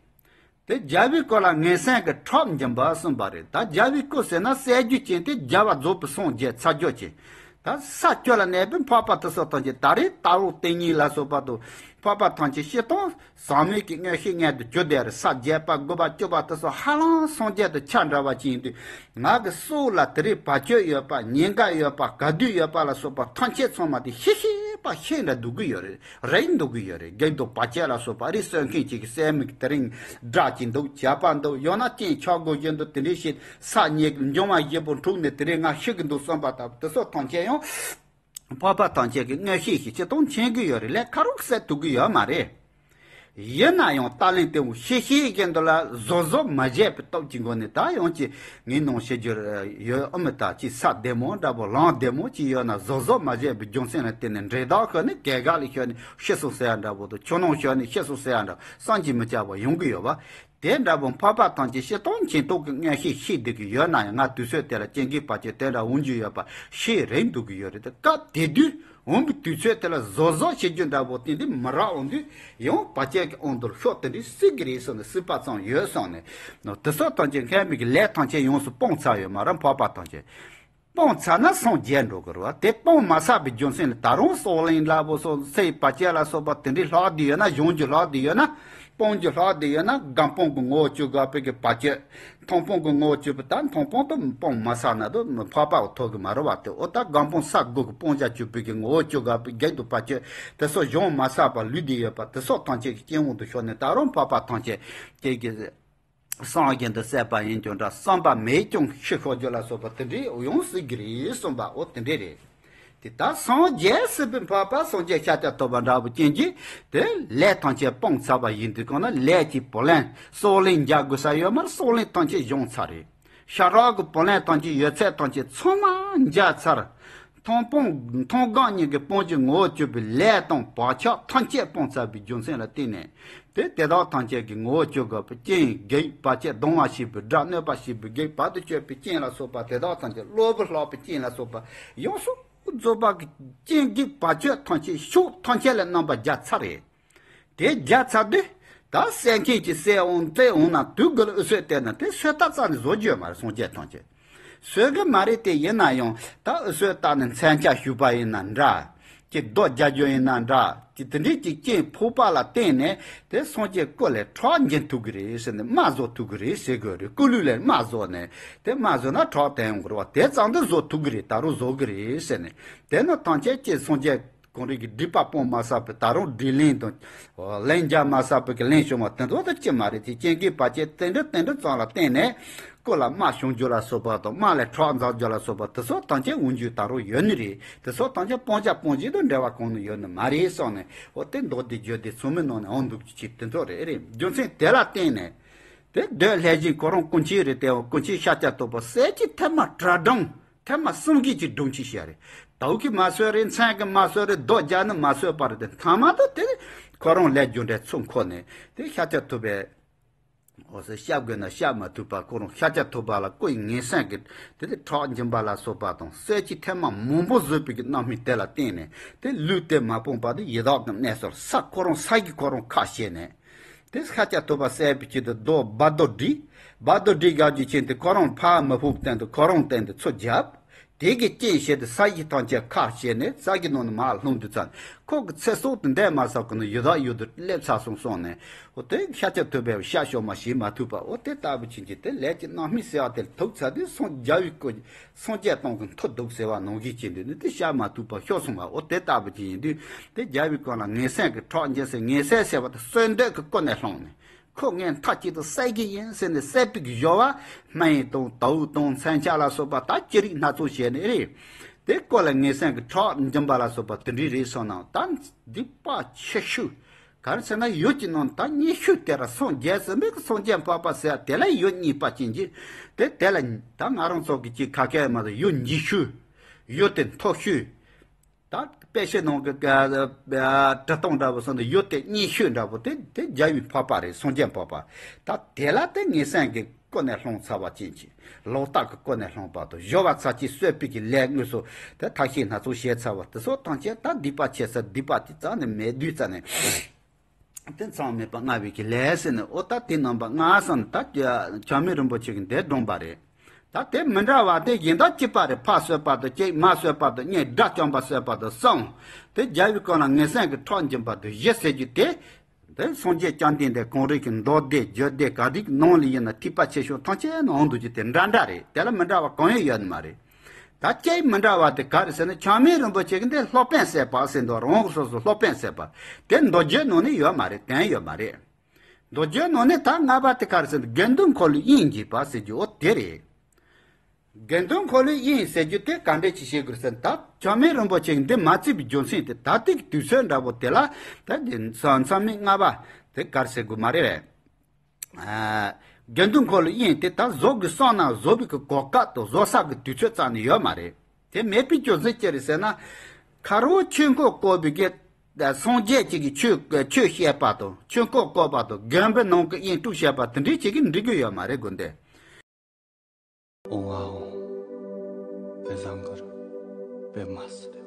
དེ་རྒྱལ་བའི་སྐུ་ལ་ངན་སེམས་ཀྱི་ཁྲག་འབྱིན་པ་གསུངས་པ་རེད། ད་རྒྱལ་བའི་སྐུ་ཟེར་ན་བསད་རྒྱུ་ཅན་དེ་རྒྱལ་བ་རྫོགས་པའི་སངས་རྒྱས་ཚར་གཅོད་ཅན། ད་ས་བཅུ་ལ་གནས་པའི་འཕགས་པ་དེ་ཚོ་དང་གཅིག་ད་རེས་ལྟ་བུ་དེ་ཉིད་ལ་སོགས་པ་དང་འཕགས་པ་ཐམས་ཅད་སྤྱིར་བཏང་ཟག་མེད་ཀྱི་མངོན་ཤེས་མངོན་དུ་གྱུར་བསྡད་རེད། ས་བརྒྱད་པ་དགུ་པ་བཅུ་པ་དེ་ཚོ་ཧ་ལམ་སངས་རྒྱས་དང་ཆ་འདྲ་བ་ཅིག་ཡིན་དུས་ང་གི་སྲོག་ལ་དེ་རིང་བར་ཆད་ཡོད་པ་ཉེན་ཁ་ཡོད་པ་ག་དུས་ཡོད་པ་ལ་སོགས་པ་ཐམས་ཅད་ཚང་མ་དེ་ཤེས་ཤེས་པ་ཤེས་འདྲ་འདུག་གི་ཡོད་རེད། རེད་འདུག་གི་ཡོད་རེད། སྒེར་དུ་བར་ཆད་ལ་སོགས་པ་རིགས་གསོད་མཁན་གཅིག་གི་སྲས་མོ་གི་དེ་རིང་དགྲ་གཅིག་འདུག་བྱ་བ་འདུག་ཡང་ན་རྐྱེན་ཆག་སྒོ་བཞིན་དུ་དེ་འདྲའི་ཞིག་ས་ཉེ་འབྱུང་བ་བཞི་པོ་འཁྲུགས་ནས་དེ་རིང་ང་ཤི་གི་འདུག་བསམ་པ་ལྟ་བུ་དེ་ཚོ་ཐམས་ཅད་ཡང་འཕགས་པ་ཐམས་ཅད་ཀྱི་མངོན་ཤེས་ཤིག་ཅི་གཏོང་མཁྱེན་གི་ཡོད་རེད། ལས་ཁ་རུག་སེ་ཐུབ་གི་ཡོད་མ་རེད། ཡིན་ན་ཡང་ལྟ་ལན་དེ་འུ་ཤེས་ཤེས་བཞིན་དུ་ལ་བཟོ་བཟོ་མ་བྱས་པའི་སྟོབས་ཀྱི་སྒོ་ནས་ད་ཡང་ཅི་ངའི་ནང་ཤེས་རྒྱུ་ཡོད་ཨ་མི་ད་ཅི་ས་བདེ་མོ་འདྲ་པོ་ལམ་བདེ་མོ་ཅི་ཡོད་ན་བཟོ་བཟོ་མ་བྱས་པའི་རྒྱུ་མཚན་ལ་བརྟེན་ནས་འདྲེ་བདག་ཤོར་ནས་གད་ག་ལ་ཤོར་ནས་ཤི་སོང་ཟེར་ཡ་འདྲ་པོ་དང་ཆུ་ནང་ཤོར་ནས་ཤི་སོང་ཟེར་ཡ་འདྲ་བསམ་གྱིས་མི་ཁྱབ་པ་ཡོང་གི་ཡོད་པ། དེ་འདྲ་པོ་འཕགས་པ་ཐམས་ཅད་སྤྱིར་བཏང་མཁྱེན་རྟོགས་ཀྱི་མངོན་ཤེས་ཤེས་བསྡད་ཀྱི་ཡོད་ན་ཡང་། ང་དུས་ཚོད་དེ་ལ་སྐྱེ་འགག་བར་ཆད་དེ་འདྲ་འོང་རྒྱུ་ཡོད་པ་ཤེས་རན་འདུག་གི་ཡོད་རེད་དེ། སྐབས་དེ་དུས་འོང་པའི་དུས་ཚོད་དེ་ལ་བཟོ་བཟོ་བྱེད་རྒྱུ་འདྲ་པོ་དེ་འདྲ་མི་རག་འོང་དུས། ཡང་བར་ཆད་ཀྱི་དབང་དུ་ཤོག་དེ་འདྲའི་སྲིད་ཀྱི་རེད་བསམ་ནས། སྲིད་པ་ཙམ་ཡོད་བསམ་ནས། དེ་སོགས་ཐམས་ཅད་མཁལ་མའི་གི་ལས་ཐམས་ཅད་ཡོངས་སུ་སྤངས་ཚར་ཡོད་མ་རེད། འཕགས་པ་ཐམས་ཅད་སྤངས་ཚར་ན་སངས་རྒྱས་འགྲོ་གི་རེད་བ། དེ་སྤངས་མ་ཚར་བའི་རྒྱུ་མཚན་ལ་ད་རུང་སྲོག་ལན་ལ་བོ་སོགས་ཚེ་བར་ཆད་ལ་སོགས་པ་དེ་འདྲའི་ལྷག་བསྡད་ཡོད་ན། སྦྱོང་རྒྱུ་ལྷག་བསྡད་ཡོད་ན། སྤོང་རྒྱུ་ལྷག་བསྡད་ཡོད་ན། སྒོམ་སྤང་གི་ངོ་བོ་བཅུ་དགུ་པའི་གི་བར་ཆད། མཐོང་སྤང་གི་ངོ་བོ་བཅུ་པའི། ད་མཐོང་སྤང་དུ་སྤངས་མ་ཚར་ན་དུ་འཕགས་པ་འོ་ཐོབ་གི་མ་རེད་བ། དེ་འོ་ད་སྒོམ་སྤང་ས་དགུ་གི་སྤང་བྱ་བཅུ་པའི་གི་ངོ་བོ་བཅུ་དགུ་པའི་གེགས་དང་བར་ཆད་དེ་སོགས་སྦྱོང་མ་ཚར་བར་ལུས་བསྡད་ཡོད་པ་དེ་སོགས་ཐམས་ཅད་ཀྱི་སྐྱེ་བོ་དུ་ཤོར་ནས། ད་རུང་འཕགས་པ་ཐམས་ཅད་ཀྱི་གི་སངས་རྒྱས་འདི་བསད་པ་ཡིན་ཀྱང་འདྲ། བསམ་པ་མེད་ཀྱང་ཤི་ཤོར་རྒྱུ་ལ་སོགས་པ་དེ་འདྲའི་ཡོང་སྲིད་ཀྱི་རེད་གསུངས་པ་འོ་དེ་འདྲ་རེད། དེ་ལྟར་སངས་རྒྱས་སྲིད་པའི་འཕགས་པ་སངས་རྒྱས་ཤཱཀྱ་ཐུབ་པ་འདྲ་བོ་ཅན་གྱིས་དེ་ལས་ཐམས་ཅད་སྤངས་ཚར་བ་ཡིན་དུས་གང་ན། ལས་ཀྱི་བུ་ལོན་སྲོག་ལན་འཇལ་དགོས་ས་ཡོད་མ་རེད། སྲོག་ལན་ཐམས་ཅད་སྦྱངས་ཚར་རེད། ཤ་རག་གི་བུ་ལོན་ཐམས་ཅད་ཡོད་ཚད་ཐམས་ཅད་ཚང་མ་འཇལ་ཚར། མཐོང་སྤང་མཐོང་སྒོམ་གཉིས་ཀྱི་སྤང་བྱའི་ངོ་བོ་བཅུ་པའི་ལས་དང་བག་ཆགས་ཐམས་ཅད་སྤངས་ཚར་བའི་རྒྱུ་མཚན་ལ་བརྟེན་ནས། དེ་དེ་དག་ཐམས་ཅད་ཀྱི་ངོ་བོ་བཅུ་དགུ་པའི་རྐྱེན་གེགས་བར་ཆད་སྡང་བ་བཞི་པའི་དགྲ། གནོད་པ་བཞི་པའི་གེགས་བར་དུ་གཅོད་པའི་རྐྱེན་ལ་སོགས་པ་དེ་དག་ཐམས་ཅད། གློ་བུར་ལྷག་པའི་རྐྱེན་ལ་སོགས་པ་ཡོངས་སུ་རྫོགས་པ་གི་རྐྱེན་གེགས་བར་ཆད་ཐམས་ཅད་ཕྱོགས་ཐམས་ཅད་ལས་རྣམ་པར་རྒྱལ་ཚར་རེད། དེ་རྒྱལ་ཚར་དུས་ད་བསད་མཁན་གྱིས་བསད་འོང་བསད་འོང་ན། དུས་དགུ་ལ་འུ་ཚོས་བལྟས་ན་དེ་གསོད་རྟགས་རྩ་ནས་བཟོ་རྒྱུ་ཡོད་མ་རེད། སངས་རྒྱས་ཐམས་ཅད་གསོད་གི་མ་རེད། དེ་ཡིན་ན་ཡང་ད་འུ་ཚོས་བལྟས་ན་མཚོན་ཆ་གཞུས་པ་ཡིན་ན་འདྲ། ཀྱི་རྡོ་རྒྱག་རྒྱུ་ཡིན་ན་འདྲ། ཀྱི་དེ་འདྲའི་ཀྱི་རྐྱེན་ཕོག་པ་ལ་བརྟེན་ནས་དེ་སངས་རྒྱས་སྐུ་ལས་ཁྲག་འབྱིན་ཐུབ་གི་རེད་ཟེར་ནས། རྨ་བཟོ་ཐུབ་གི་རེད་ཟེར་གི་རེད། སྐུ་ལུས་ལས་རྨ་བཟོ་ནས་དེ་རྨ་བཟོས་ན་ཁྲག་ཐོན་ཡོང་གི་རེད་བ། དེ་ཙམ་དུ་བཟོ་ཐུབ་གི་རེད། ད་རུང་བཟོ་གི་རེད་ཟེར་ནས། དེ་ནི་ཐམས་ཅད་ཀྱི་སངས་རྒྱས་གོང་རིམ་གྱི་སྒྲིབ་པ་སྤོང་མ་ཚར་བའི་ད་རུང་སྒྲིབ་ལན་དང་ལན་རྒྱག་མ་ཚར་བའི་གི་ལན་བྱུང་བ་དེ་ཚོ་ད་ཅི་མ་རེད། དེ་རྐྱེན་གྱིས་བར་ཆད་དེ་འདྲ་དེ་འདྲ་ཙམ་ལ་བརྟེན་ནས་སྐུ་ལ་རྨ་བྱུང་རྒྱུ་ལ་སོགས་པ་དང་། རྨ་ལས་ཁྲག་འཛག་རྒྱུ་ལ་སོགས་པ་དེ་ཚོ་ཐམས་ཅད་འོང་རྒྱུ་ད་རུང་ཡོད་ནི་རེད། དེ་ཚོ་ཐམས་ཅད་སྤང་བྱ་སྤོང་བྱེད་དང་འབྲེལ་བ་གང་ནས་ཡོད་ནི་མ་རེད་བསམ་ནས། འོ་དེ་མདོ་སྡེ་རྒྱུད་སྡེ་ཚོགས་མའི་ནང་ནས་འོང་འདུག་ཅིག་དེ་ཚོ་རེད་རེད། རྒྱུ་མཚན་དེ་ལ་བརྟེན་ནས་དེ་འདོད་ལྷས་བྱིན་ཁོ་རང་སྐུ་མཁྱེན་རེད་དེ། སྐུ་མཁྱེན་ཤཱཀྱ་ཐུབ་པ་གསེར་གྱི་ཐེར་མ་གྲྭ་སྒྲོམ། ཐེངས་མ་གསུམ་གྱིས་ཀྱི་སྒྲུང་ཅི་བཤད་རེད། དུག་གིས་མ་གསོད་རེད། མཚོན་གྱིས་མ་གསོད་རེད། རྡོ་རྒྱག་ནི་མ་གསོད་པ་རེད་དེ། མཐའ་མ་དུ་དེ་ཁོ་རང་ལས་རྒྱུ་འབྲས་ཚུར་འཁོར་ནས་དེ་ཤཱཀྱ་ཐུབ་པས་འོ་ཟེར་བཤད་དགོས་ན་བཤད་མ་ཐུབ་པ། ཁོ་རང་ཤཱཀྱ་ཐུབ་པ་ལ་སྐུ་ཡི་ངན་སེམས་ཀྱི་དེ་དེ་ཁྲག་འབྱིན་པ་ལ་སོགས་པ་དང་། གསེར་གྱི་ཐེར་མ་མང་པོ་བཟོས་པའི་གི་རྣམ་སྨིན་དེ་ལ་བརྟེན་ནས་དེ་ལུས་དེ་མ་སྤངས་པ་དེ་ཡི་དྭགས་ཀྱི་གནས་སོར་ས་ཁོ་རང་ས་གི་ཁོ་རང་ཁ་བཤད་ནས། དེ་ཤཱཀྱ་ཐུབ་པ་བསད་པའི་ཆེད་དུ་རྡོ་སྦ་རྡོ་སྒྲིག་སྦ་རྡོ་སྒྲིག་རྒྱག་རྒྱུའི་ཆེད་དུ་ཁོ་རང་ཕར་མི་ཕོད་སྟེང་དུ་ཁོ་རང་སྟེང་དུ་ཚུར་བརྒྱབ། དེ་གི་རྐྱེན་བྱས་ཏེ་ས་གཞི་ཐམས་ཅད་ཁ་བཤད་ནས་ས་གི་ནང་ནས་མར་ལྷུང་དུས་ཙམ། ཁོ་གི་ཚེ་སྲོག་དེ་འདས་མ་ཚར་གོང་ནས་ཡི་དྭགས་ཡུལ་དུ་སླེབས་ཚར་སོང་གསུངས་ནས། འོ་དེ་ཤཱཀྱ་ཐུབ་པས་ཤ་ཤོར་མ་བྱེད་མ་ཐུབ་པ། འོ་དེ་ལྟ་བུ་ཕྱིན་གྱི་དེ་ལས་ཀྱི་རྣམ་སྨིན་ཟེར་བ་དེ་ཐུག་ཚར་དུས་སངས་རྒྱ་བའི་སྐུ། སངས་རྒྱས་སྟོང་གི་མཐུ་འདུག་ཟེར་བ་ནང་བཞིན་བྱས་འདུག་ནི་དེ་བཤད་མ་ཐུབ་པ་ཤོར་སོང་བ། འོ་དེ་ལྟ་བུ་ཅིག་ཡིན་དུས་དེ་རྒྱལ་བའི་སྐུ་ལ་ངན་སེམས་ཀྱི་ཁྲག་འབྱིན་ཟེར། ངན་སེམས་ཟེར་བ་དེ་གསོད་འདོད་ཀྱི་ཀུན་ནས་བསླངས་ནས། ཁོ་ངས་མཐའ་གཅིག་ཏུ་བསད་ཀྱི་ཡིན་ཟེར་ནས་བསད་པའི་གི་སྦྱོར་བ། སྨན་དང་དུག་དང་མཚོན་ཆ་ལ་སོགས་པ་ད་ཅི་རིགས་སྣ་ཚོགས་བྱས་ནས་རེད། དེ་སྐུ་ལ་ངན་སེམས་ཀྱི་ཁྲག་འབྱིན་པ་ལ་སོགས་པ་དེ་འདྲའི་རིགས་སོང་ན་ད་སྡིག་པ་ཆེ་ཤོས། ག་རེ་ཟེར་ན་ཡུལ་གྱི་ནང་ད་སྙན་ཤོས་དེ་ར་སངས་རྒྱས་ཟིན་པའི་སངས་རྒྱས་འཕགས་པ་ཟེར་དེ་ལ་ཡུལ་གཉིས་པ་ཅན་གྱི། དེ་དེ་ལ་ད་ང་རང་ཚོ་གི་ཅིག་ཁ་སྐད་མ་གཏོགས་ཡུལ་འཇིགས་ཤོས། ཡུལ་དེ་མཐོ་ཤོས། ད་དཔེ་ཆའི་ནང་གི་བྲི་སྟངས་འདྲ་པོ་སོང་ནས་ཡུལ་དེ་སྙན་ཤོས་འདྲ་པོ་དེ་དེ་རྒྱལ་བའི་འཕགས་པ་རེད། སངས་རྒྱས་འཕགས་པ། ད་དེ་ལ་དེ་ངན་སེམས་ཀྱི་ཀུན་ནས་བསླངས་ཚར་བ་ཅན་གྱི་ལོག་ལྟ་གི་ཀུན་ནས་བསླངས་པ་དང་། སྦྱོར་བ་ཚར་གཅིག་གསོད་པའི་གི་ལས་དངོས་སུ་དེ་ཐབས་ཤེས་སྣ་ཚོགས་བྱས་ཚར་བ་དེ་ཚོ་ཐམས་ཅད་ད་སྡིག་པ་ཆེ་ས་སྡིག་པ་དེ་རྩ་ནས་མེད་དུས་རྩ་ནས། དེ་མཚམས་མེད་པར་བསྔགས་པའི་གི་ལས་ཟེར་ནས། འོ་ད་དེ་རྣམ་པ་ལྔ་ཙམ་ད་ཆགས་མེད་རིན་པོ་ཆེ་གིས་འདིར་བསྒྲངས་པ་རེད། ད་དེ་མི་འདྲ་བ་དེ་གཞན་དག་གཅིག་པ་རེད། ཕ་གསོད་པ་དང་གཅིག་མ་གསོད་པ་དང་གཉིས། དགྲ་བཅོམ་པ་གསོད་པ་དང་གསུམ། དེ་རྒྱལ་བའི་སྐུ་ལ་ངན་སེམས་ཀྱི་ཁྲག་འབྱིན་པ་དང་བཞི་ཟེར་རྒྱུ་དེ། དེ་སངས་རྒྱས་བཅོམ་ལྡན་འདས་གོང་རིམ་གྱི་མདོ་སྡེ་རྒྱུད་སྡེ་ག་རིགས་ནང་ལ་ཡིན་ན་ཐེག་པ་ཆེ་ཆུང་ཐམས་ཅད་ནང་འདུ་རྒྱུ་དེ་འདྲ་འདྲ་རེད། དེ་ལ་མི་འདྲ་བ་གང་ཡང་ཡོད་ནི་མ་རེད། ད་གཅིག་མི་འདྲ་བ་དེ་ག་རེ་ཟེར་ན། ཆགས་མེད་རིན་པོ་ཆེ་གིས་འདི་སློབ་དཔོན་བསད་པ་ཟེར་འདུག་རང་གི་སོ་སོ་སློབ་དཔོན་བསད་པ། དེ་མདོ་རྒྱུད་ནང་ནས་ཡོད་མ་རེད། དོན་ཡོད་མ་རེད། མདོ་རྒྱུད་ནང་ནས་ད་ལྔ་པ་དེ་ག་རེ་ཟེར་ན། དགེ་འདུན་འཁོར་ལོའི་དབྱེན་བགྱིས་པ་ཟེར་རྒྱུ་འོ་དེ་རེད། དགེ་འདུན་འཁོར་ལོའི་དབྱེན་ཟེར་རྒྱུ་དེ་ག་འདྲ་ཅིག་བྱེད་དགོས་ཟེར་ན། ད་ཆགས་མེད་རིན་པོ་ཆེ་གིས་འདི་མ་བརྩིས་པའི་རྒྱུ་མཚན་དེ། ད་ལྟའི་དུས་ཚོད་འདྲ་པོ་དེ་ལ་ད་འདི་མཚམས་མཚམས་མེད་ལྔ་པ་དེ་ག་རེ་ཟེར་དགོས་མ་རེད་པས། ཨ། དགེ་འདུན་འཁོར་ལོའི་དབྱེན་དེ་ད་བཟོ་དགོས་བསམ་ན་བཟོ་བའི་གི་གོ་སྐབས་དང་བཟོ་ས་གི་དུས་ཚོད་རྩ་ནས་ཡོད་མ་རེད། དེ་མེད་པའི་རྒྱུ་མཚན་ཅི་རེད་ཟེར་ན། ཁ་རོག་ཆོས་འཁོར་བསྐོར་བའི་གི་ སངས་རྒྱས་ཅིག་གིས་ཆོས་ཆོས་བཤད་པ་དང་ཆོས་འཁོར་བསྐོར་བ་དང་དགོན་པའི་ནང་གི་དབྱེན་དཀྲུག་བྱས་པ་དེ་འདྲས་ཅིག་གིས་འགྲིག་གི་ཡོད་མ་རེད་དགོན་སྡེ། ཨོ་ཨོ། དཔེ་བཟང་གི་རེད། དཔེ་མ་སྲིད།